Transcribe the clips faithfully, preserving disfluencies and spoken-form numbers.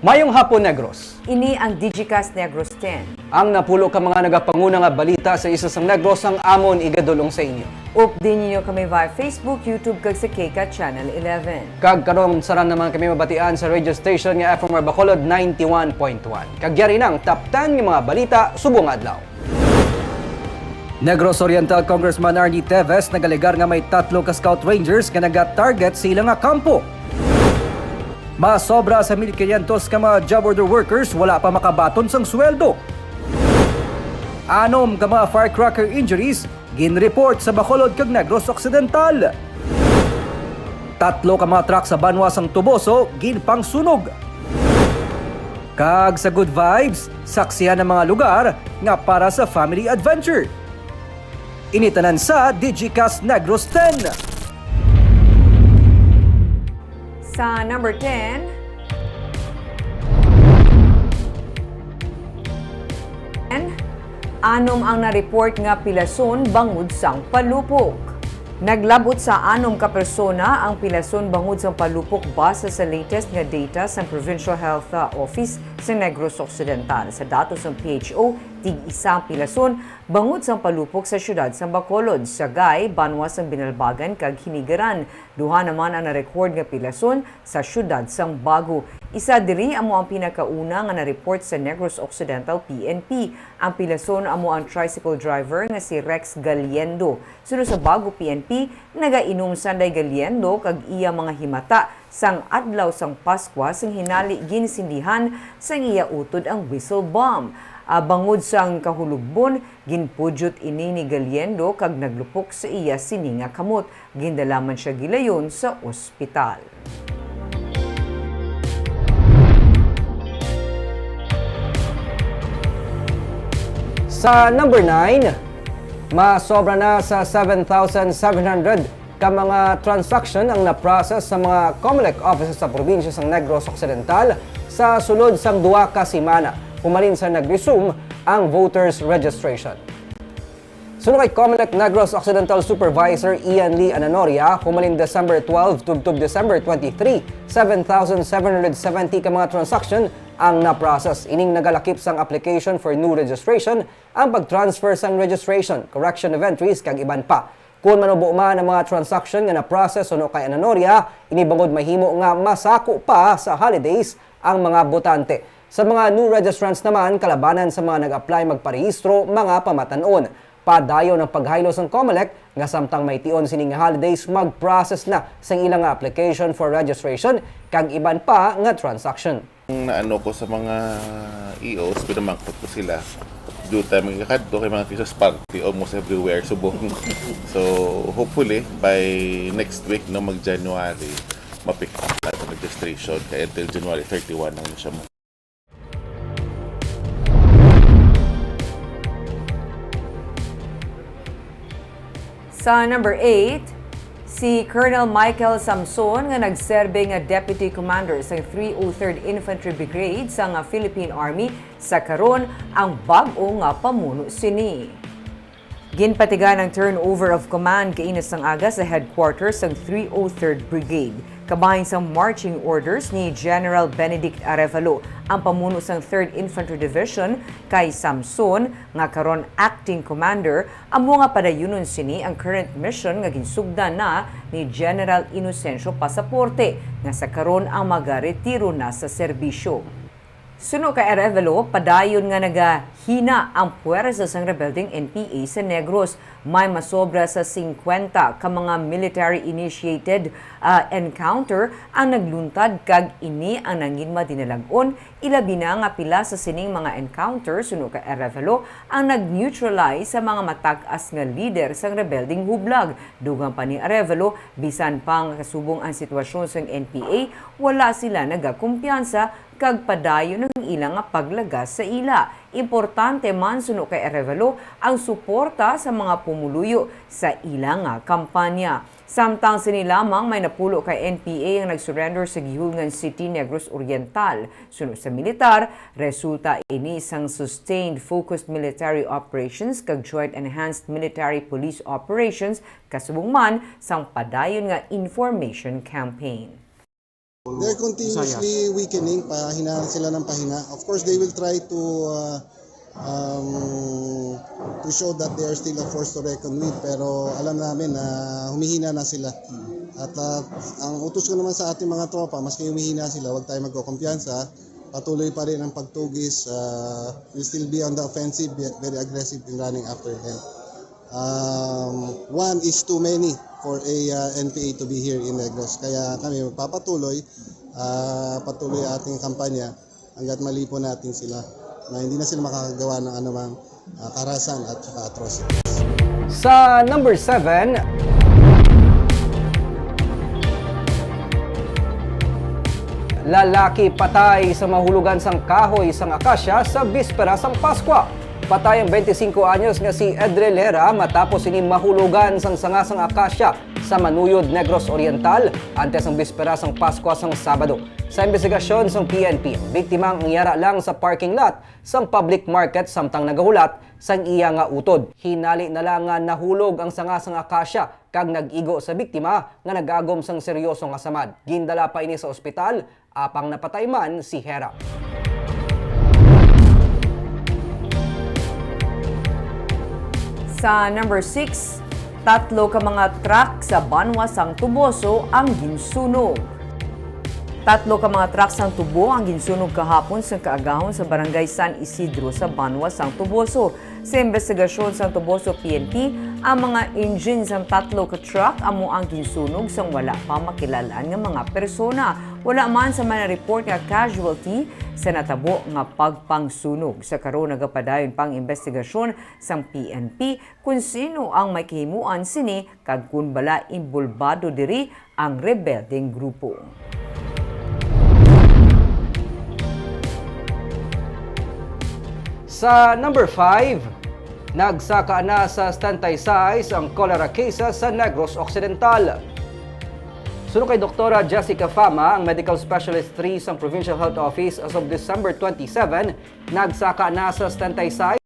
Mayong hapon, Negros. Ini ang Digicast Negros ten. Ang napulo ka mga nagapanguna nga balita sa isla sang Negros ang amon igadul-ong sa inyo. Updi ninyo kami via Facebook, YouTube, kag sa KCAT Channel eleven. Kag karon, sara naman kami mabatian sa radio station nga F M R Bacolod ninety-one point one. Kag yari na ang top ten nga mga balita subong adlaw. Negros Oriental Congressman Arnie Teves nagalegar nga may tatlo ka Scout Rangers nga naga-target sa ila nga kampo. Masobra sa mil quinientos ka mga job order workers wala pa makabaton sang sweldo. Anom ka mga firecracker injuries ginreport sa Bacolod kag Negros Occidental. Tatlo ka mga truck sa banwa sang Toboso ginpangsunog. Kag sa Good Vibes, saksihan ang mga lugar nga para sa family adventure. Ini tanan sa Digicast Negros ten. Sa number ten, anom ang na-report nga pilason bangod sang palupok. Naglabot sa anom ka persona ang pilason bangod sang palupok base sa latest nga data sang Provincial Health, uh, Office sa Negros Occidental. Sa datos sang P H O, tig-isa ang pilason bangod sang palupok sa siyudad sang Bacolod, Sagay, banwa sang Binalbagan, kag Hinigaran. Duha naman ang na-record nga pilason sa siyudad sang Bago. Isa diri amo ang pinakauna nga na-report sa Negros Occidental P N P. Ang pilason amo ang tricycle driver nga si Rex Galiendo. Suno sa Bago P N P, nagainom sanday Galiendo kag iya mga himata sang adlaw sang Paskwa, sing hinali ginsindihan sang iya utod ang whistle bomb. Ah, bangod sang kahulogbon, ginpudyot ini ni Galiendo kag naglupok sa iya sini nga kamot. Gindala man sia gilayon sa ospital. Sa number nine, masobra na sa seven thousand seven hundred ka mga transaction ang na-process sa mga Comelec offices sa probinsya sang Negros Occidental sa sulod sang duha ka semana humalin sa nag-resume ang voters registration. Suno kay Comelec Negros Occidental Supervisor Ian Lee Ananoria, humalin December twelve tubtob December twenty-three, seven thousand seven hundred seventy ka mga transaction ang na-process. Ining nagalakip sang application for new registration, ang pag-transfer sang registration, correction of entries, kag iban pa. Kon manubo man ang mga transaction nga na-process suno kay Ananoria, ini bangod mahimo nga masako pa sa holidays ang mga botante. Sa mga new registrants naman, kalabanan sa mga nag-apply magparehistro, mga pamatan-on. Padayon ang paghaylo sang Comelec nga samtang may tion sini nga holidays, mag-process na sang ila nga application for registration kag iban pa nga transaction. Ang naano ko sa mga E Os, pinamangkot ko sila. Due time magkakadto kay mga Christmas party almost everywhere subong. So, hopefully, by next week, no, mag-January, ma-pick up na ang registration. Kaya until January thirty-one lang siya mo. Sa number eight, si Colonel Michael Samson nga nagserbe nga Deputy Commander sang three oh third Infantry Brigade sang Philippine Army sa karon ang bag-o nga pamuno sini. Ginpatigan ang turnover of command kaina sang aga sa headquarters sang three oh third Brigade. Kabahin sang marching orders ni General Benedict Arevalo, ang pamuno sang third Infantry Division kay Samson, nga karon acting commander, amo nga padayunon sini ang current mission nga ginsugdan na ni General Inocencio Pasaporte, nga sa karon ang magaretiro na sa serbisyo. Suno kay Arevalo, padayon nga nagahina ang puwersa sang rebeldeng N P A sa Negros. May masobra sa singkwenta ka mga military-initiated, ah, encounter ang nagluntad, kag ini ang nangin madinalag-on, ilabi na nga pila sa sining mga encounter, suno kay Arevalo, ang nag-neutralize sa mga matag-as nga lider sang rebeldeng hublag. Dugang pa ni Arevalo, bisan pa nga kasubong ang sitwasyon sang N P A, wala sila nagakumpiyansa kag padayon ang ila nga paglagas sa ila. Importante man, suno kay Arevalo, ang suporta sa mga pumuluyo sa ila nga kampanya. Samtang sini lamang, may napulo ka N P A ang nag-surrender sa Guihulngan City, Negros Oriental. Suno sa militar, resulta ini sang sustained focused military operations kag joint enhanced military police operations, kasubong man sang padayon nga information campaign. They're continuously weakening, pahina sila ng pahina. Of course, they will try to uh, um, to show that they are still a force to reckon with, pero alam namin na humihina na sila. At uh, ang utos ko naman sa ating mga tropa, maski humihina sila, huwag tayo magkukumpiyansa. Patuloy pa rin ang pagtugis. Uh, we'll still be on the offensive, ve- very aggressive in running after them. Um, one is too many for a uh, N P A to be here in Negros. Kaya kami magpapatuloy, uh, patuloy ating kampanya hanggat malipon natin sila na hindi na sila makakagawa ng anumang uh, karahasan at saka atrocities. Sa number seven, lalaki patay sa mahulugan sang kahoy sang akasya sa bispera sang Paskwa. Patay ang twenty-five anyos nga si Edrel Hera matapos ini mahulugan sang sanga sang akasya sa Manuyod, Negros Oriental, antes ang bispera sang Paskwa sang Sabado. Sa investigasyon sang P N P, ang biktima ang yara lang sa parking lot sang public market samtang nagahulat sang iya nga utod. Hinali na lang nga nahulog ang sanga sang akasya kag nag-igo sa biktima nga nag-agom sang seryoso nga samad. Gindala pa ini sa ospital, apang napatay man si Hera. Sa number six, tatlo ka mga truck sa Banwa sang Toboso ang ginsunog. Tatlo ka mga truck sang tubo ang ginsunog kahapon sang kaagahon sa Barangay San Isidro sa Banwa sang Toboso. Sa investigasyon sang Toboso P N P, ang mga engine sang tatlo ka truck amo ang ginsunog sang wala pa makilal-an nga mga persona. Wala man sa man report nga casualty sa natabo nga pagpangsunog. Sa karon, nagapadayon pa ang investigasyon sang P N P kon sino ang may kahimuan sini kag kon bala inbolbado diri ang rebeldeng grupo. Sa number five, nagsaka na sa setenta y seis ang cholera cases sa Negros Occidental. Suno kay Doktora Jessica Fama, ang medical specialist three sang Provincial Health Office, as of December twenty-seven, nagsaka na sa setenta y seis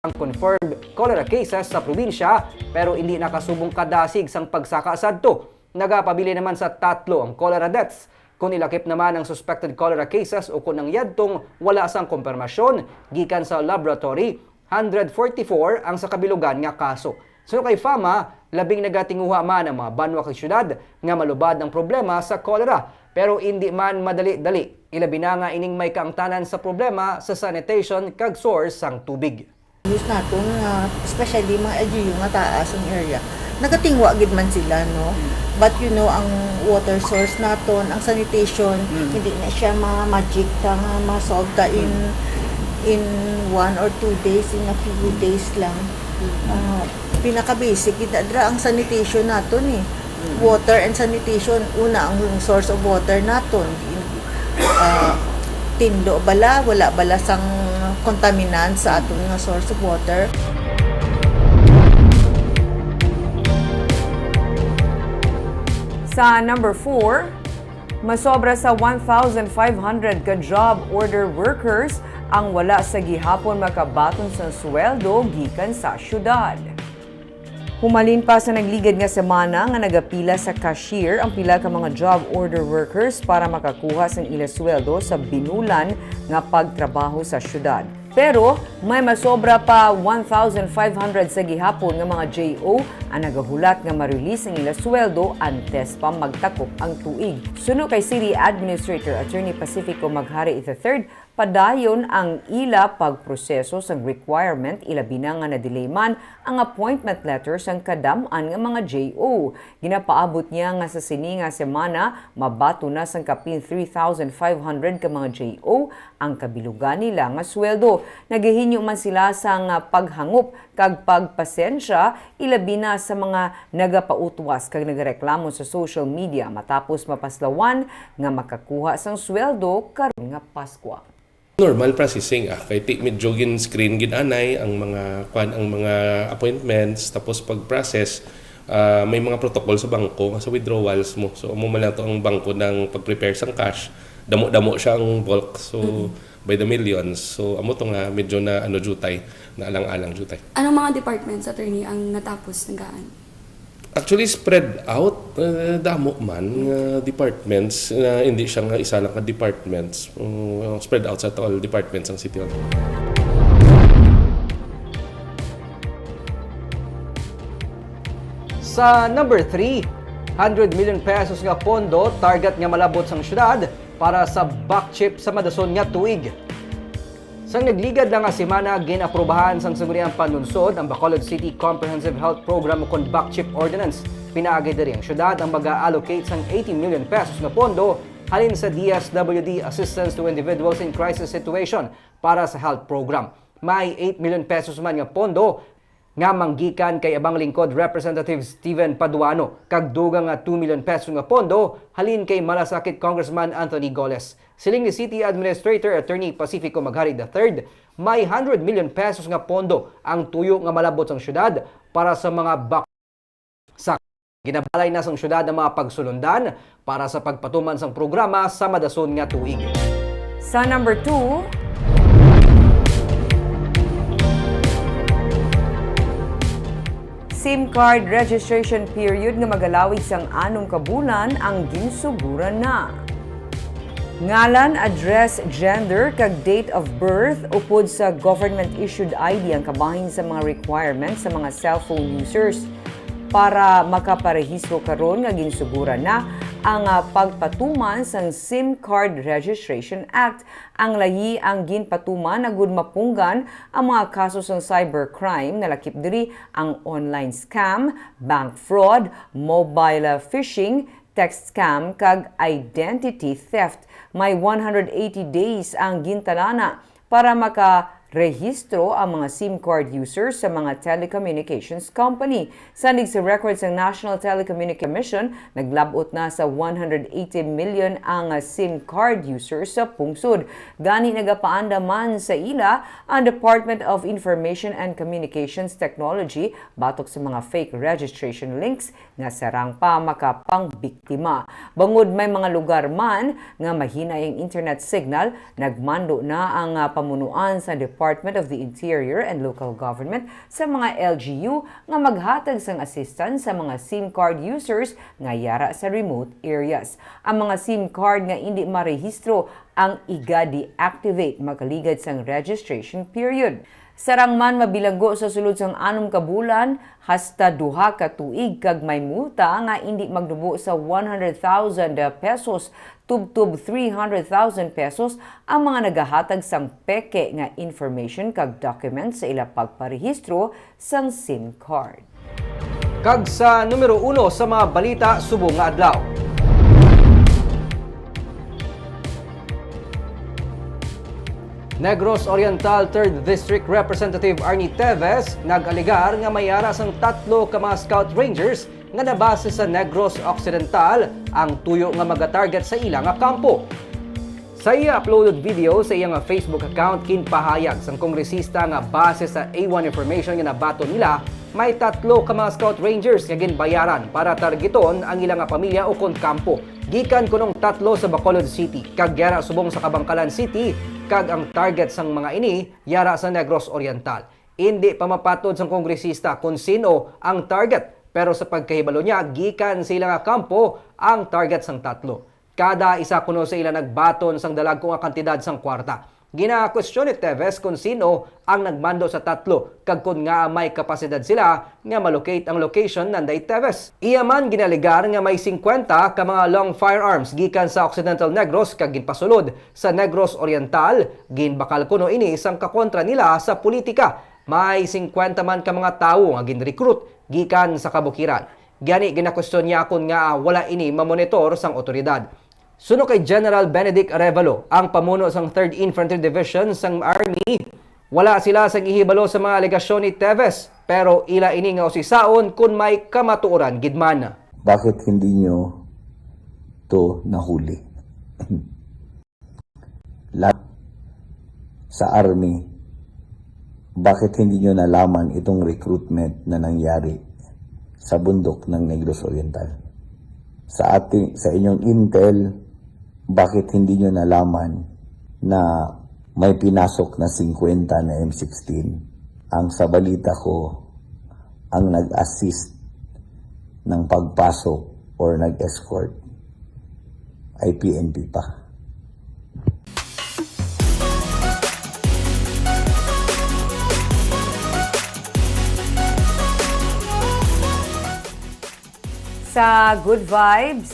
ang confirmed cholera cases sa probinsya, pero indi nakasubong kadasig sang pagsaka sadto. Nagapabilin naman sa tatlo ang cholera deaths. Kon ilakip naman ang suspected cholera cases ukon ang yadtong wala sang kumpirmasyon gikan sa laboratory, hundred forty-four ang sa kabilugan nga kaso. Suno kay Fama, labing nagatinguha man ang mga banwa kag syudad nga malubad ang problema sa cholera, pero indi man madali-dali, ilabi na nga ining may kaangtanan sa problema sa sanitation kag source sang tubig. Use naton nga, especially mga L G U nga taas ang area, nagatingwa gid man sila, no? But you know, ang water source naton, ang sanitation, hindi na siya ma-magic ta nga ma-solve ta in in one or two days, in a few days lang. Ah, pinaka-basic gid na dira ang sanitation naton eh. Water and sanitation, una ang source of water naton. Ah, tinlo bala, wala bala sang contaminant sa aton nga source of water. Sa number four, masobra sa one thousand five hundred ka job order workers ang wala sa gihapon makabaton sang sweldo gikan sa syudad. Humalin pa sa nagligad nga semana nga nagapila sa cashier ang pila ka mga job order workers para makakuha sang ila sweldo sa binulan nga pagtrabaho sa syudad. Pero may masobra pa one thousand five hundred sa gihapon nga mga J O ang nagahulat nga ma-release ang ila sweldo antes pa magtakop ang tuig. Suno kay City Administrator Attorney Pacifico Maghari the third, padayon ang ila pagproseso sang requirement, ilabi na nga na-delay man ang appointment letter sang kadam-an nga mga J O. Ginapaabot niya nga sa sini nga semana, mabaton na sang kapin three thousand five hundred ka mga J O ang kabilugan nila nga sweldo. Nagahinyo man sila sang paghangop kag pagpasensya, ilabi na sa mga nagapautwas kag nagareklamo sa social media matapos mapaslawan nga makakuha sang sweldo karon nga Paskwa. Normal processing, ah, kay ti-, medyo gin-screen gid anay ang mga, kwan, ang mga appointments, tapos pag-process, ah, may mga protocol sa bangko nga sa withdrawals mo. So, amo man lang to ang bangko nang pag-prepare sang cash, damo-damo siya ang bulk, so by the millions. So, amo to nga medyo na, ano, jutay, na alang-alang jutay. Anong mga departments, attorney, ang natapos nagaan? Actually, spread out, eh, damo man nga departments, na hindi siya nga isa lang ka departments. Mm, spread out sa all departments ang City Hall. Sa number three, hundred million pesos nga pondo target nga malabot sang syudad para sa BACCHIP sa madason nga tuig. Sang nagligad lang nga semana, gin-aprubahan sang Sangguniang Panlunsod ang Bacolod City Comprehensive Health Program ukon BACCHIP Ordinance. Pinaagi diri ang syudad ang mag-allocate sang eighty million pesos nga pondo halin sa D S W D Assistance to Individuals in Crisis Situation para sa health program. May eight million pesos man nga pondo nga manggikan kay Abang Lingkod Representative Steven Paduano, kag dugang nga two million pesos nga pondo halin kay Malasakit Congressman Anthony Goles. Siling ni City Administrator Attorney Pacifico Maghari the third, may hundred million pesos nga pondo ang tuyo nga malabot sang syudad para sa mga bak-, sa ginabalay na sang syudad ang mga pagsulundan para sa pagpatuman sang programa sa madason nga tuig. Sa number two, SIM card registration period nga magalawig sang anom ka bulan ang ginsuguran na. Ngalan, address, gender, kag date of birth upod sa government-issued I D ang kabahin sa mga requirements sa mga cellphone users. Para makaparehistro karon nga ginsuguran na ang, ah, pagpatuman sang SIM Card Registration Act. Ang layi ang ginpatuman agud mapunggan ang mga kaso sang cybercrime, nalakip diri ang online scam, bank fraud, mobile, ah, phishing, text scam, kag identity theft. May one hundred eighty days ang gintalana para makarehistro ang mga SIM card users sa mga telecommunications company. Sandig sa record sang National Telecommunication Commission, naglab-ot na sa one hundred eighty million ang SIM card users sa pungsod. Gani, nagapaandam man sa ila ang Department of Information and Communications Technology batok sa mga fake registration links nga sarang pa makapangbiktima. Bangod may mga lugar man nga mahinay ang internet signal, nagmando na ang, ah, pamunuan sa Department of the Interior and Local Government sa mga L G U nga maghatag sang assistance sa mga SIM card users nga yara sa remote areas. Ang mga SIM card nga indi marehistro ang iga-deactivate makaligad sang registration period. Sarang man mabilanggo sa sulod sang anom ka bulan hasta duha ka tuig, kag may multa nga indi magnubo sa one hundred thousand pesos tubtob three hundred thousand pesos ang mga nagahatag sang peke nga information kag documents sa ila pagparehistro sang SIM card. Kag sa numero uno sa mga balita subong nga adlaw, Negros Oriental Third District Representative Arnie Teves nag-alegar nga may yara sang tatlo ka mga Scout Rangers nga nabase sa Negros Occidental ang tuyo nga magatarget sa ila nga kampo. Sa iya uploaded video sa iya nga Facebook account, ginpahayag sang kongresista nga base sa A one information nga nabaton nila, may tatlo ka mga Scout Rangers nga ginbayaran para targeton ang ila nga pamilya ukon kampo, gikan kunong tatlo sa Bacolod City kag yara subong sa Kabankalan City, kag ang target sang mga ini yara sa Negros Oriental. Indi pa mapatod sang kongresista kon sin-o ang target, pero sa pagkahibalo niya, gikan sa ila nga kampo ang target sang tatlo. Kada isa kuno sa ila nagbaton sang dalagko nga kantidad sang kwarta. Ginakwestiyon ni Teves kon sin-o ang nagmando sa tatlo kag kon ngaa may kapasidad sila nga ma-locate ang location nanday Teves. Iya man ginalegar nga may singkwenta ka mga long firearms gikan sa Occidental Negros kag ginpasulod sa Negros Oriental. Ginbakal kuno ini sang kakontra nila sa politika. May singkwenta man ka mga tawo nga ginrecruit gikan sa kabukiran. Gani, ginakwestiyon niya kon ngaa wala ini mamonitor sang awtoridad. Suno kay General Benedict Arevalo, ang pamuno sang Third Infantry Division sang Army, wala sila sang ihibalo sa mga alegasyon ni Teves, pero ila ini nga usisaon kon may kamatuoran gid man. Bakit hindi nyo to nahuli? Lahat sa army, bakit hindi nyo nalaman itong recruitment na nangyari sa bundok ng Negros Oriental? Sa ating, sa inyong intel, bakit hindi nyo nalaman na may pinasok na singkwenta na M sixteen? Ang sa balita ko, ang nag-assist ng pagpasok or nag-escort ay P N P pa. Sa Good Vibes,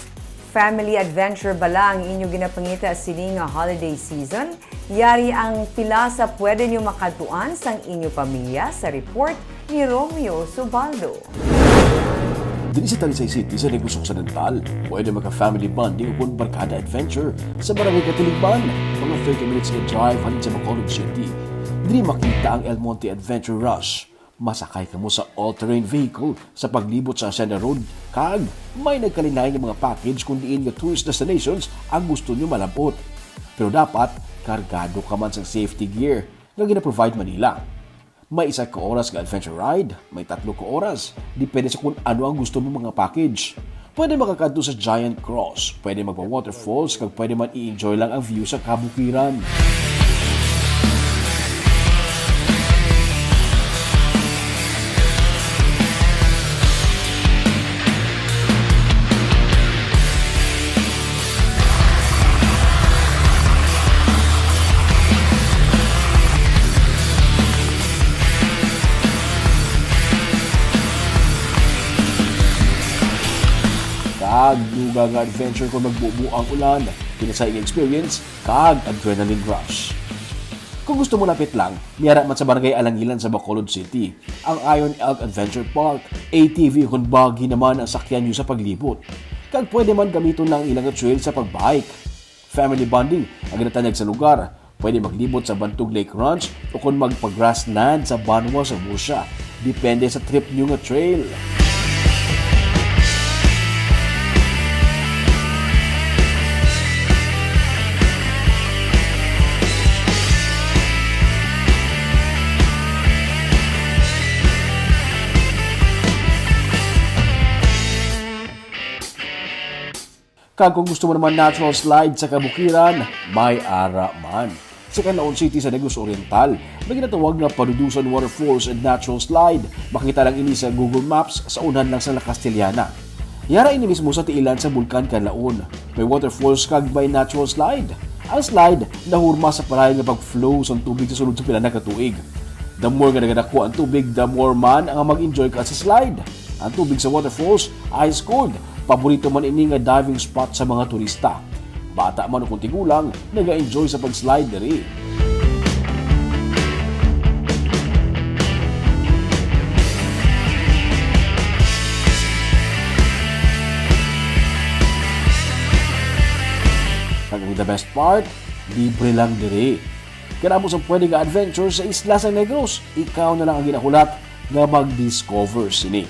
family adventure bala ang inyo ginapangita sini nga holiday season? Yari ang pila sa pwede nyo makadtuan sang inyo pamilya sa report ni Romeo Subaldo. Diri sa Talisay City sa Negros Occidental, pwede maka-family bonding ukon barkada adventure sa Barangay Katiligban, mga thirty minutes nga drive halin sa Bacolod City. Diri makita ang El Monte Adventure Rush. Masakay kamo sa all-terrain vehicle sa paglibot sa Hacienda Road, kag may nagkalain-lain nga mga package kung diin nga tourist destinations ang gusto nyo malab-ot. Pero dapat, kargado ka man sang safety gear nga gina-provide man nila. May isa ka oras nga adventure ride, may tatlo ka oras, depende sa kung ano ang gusto mo mga package. Pwede makakadto sa Giant Cross, pwede magpa-waterfalls, kag pwede man i-enjoy lang ang view sa kabukiran. Kag dugang nga adventure kon magbubo ang ulan, kinasay nga experience, kag adrenaline rush. Kung gusto mo lapit lang, may ara man sa Barangay Alangilan sa Bacolod City, ang Iron Elk Adventure Park. A T V kon buggy naman ang sakyan nyo sa paglibot. Kag pwede man gamiton na ang ilang trail sa pagbike. Family bonding ang ginatanyag sa lugar. Pwede maglibot sa Bantog Lake Ranch o kon magpa-grassland sa Banwa sa Murcia. Depende sa trip nyo nga trail. Kag kung gusto mo naman natural slide sa kabukiran, may ara man. Sa Canlaon City sa Negros Oriental, may ginatawag nga Padudusan Waterfalls and Natural Slide. Makita lang ini sa Google Maps sa unhan lang sa La Castellana. Yara ini mismo sa tiilan sa Bulkan Canlaon. May waterfalls kag may natural slide. Ang slide nahurma sa parayon nga pag-flow sang tubig sa sulod sa pila na ka tuig. The more nga nagadako ang tubig, the more man ang mag-enjoy ka sa slide. Ang tubig sa waterfalls ice cold. Paborito man ini nga diving spot sa mga turista. Bata man o kung tigulang, naga-enjoy sa pag-slide diri. Kag ang the best part, libre lang diri. Kanamo sa pwede nga adventure sa isla sa Negros, ikaw na lang ang ginahulat nga mag-discover sini.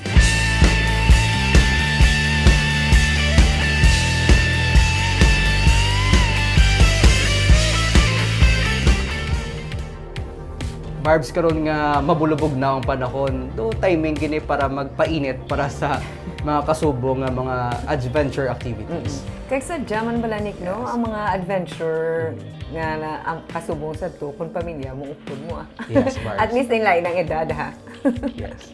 Barbs, karon nga mabulubog na ang panahon, do timing gini para magpainit para sa mga kasubo nga mga adventure activities. Kag sa Jaman Balanik, no, ang mga adventure nga na, ang kasubong sa to, kung pamilya mo, upod mo ah. Yes, Barbs. At least, din lain ang edad ha. Yes.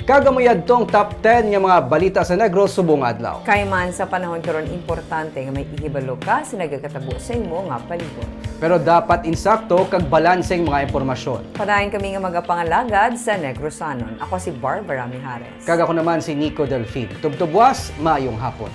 Kag amo yadtong top ten nga mga balita sa Negros subong adlaw. Kay man sa panahon karon, importante nga may ihibalo ka sa nagakatabo sa imo nga palibot. Pero dapat insakto kag balanse ang mga impormasyon. Padayon kami nga magapangalagad sa Negrosanon. Ako si Barbara Mijares. Kag ako naman si Nico Delfin. Tubtubwas, maayong hapon.